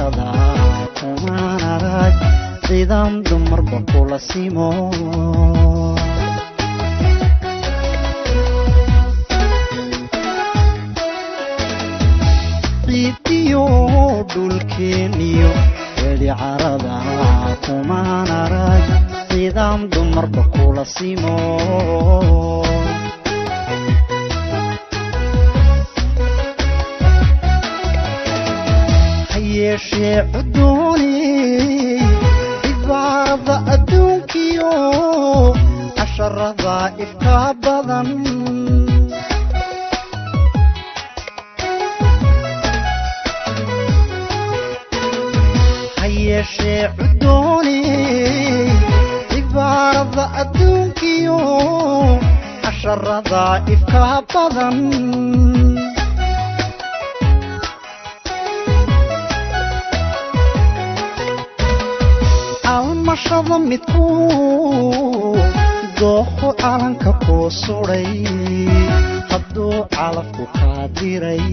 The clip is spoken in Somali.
Carada kumaan arag ciidan dumarba kula simo. Ciidiyo dhulkeeniyo weli carada kumaan arag ciidan dumarba kula simo. Hayeeshee cudooni cibaarada adduunkiyo casharada ifka badan. Hayeeshee cudooni cibaarada adduunkiyo casharada ifka badan. Almashada midku dooqu calanka kuu sudhay hadduu calafku kaa diray.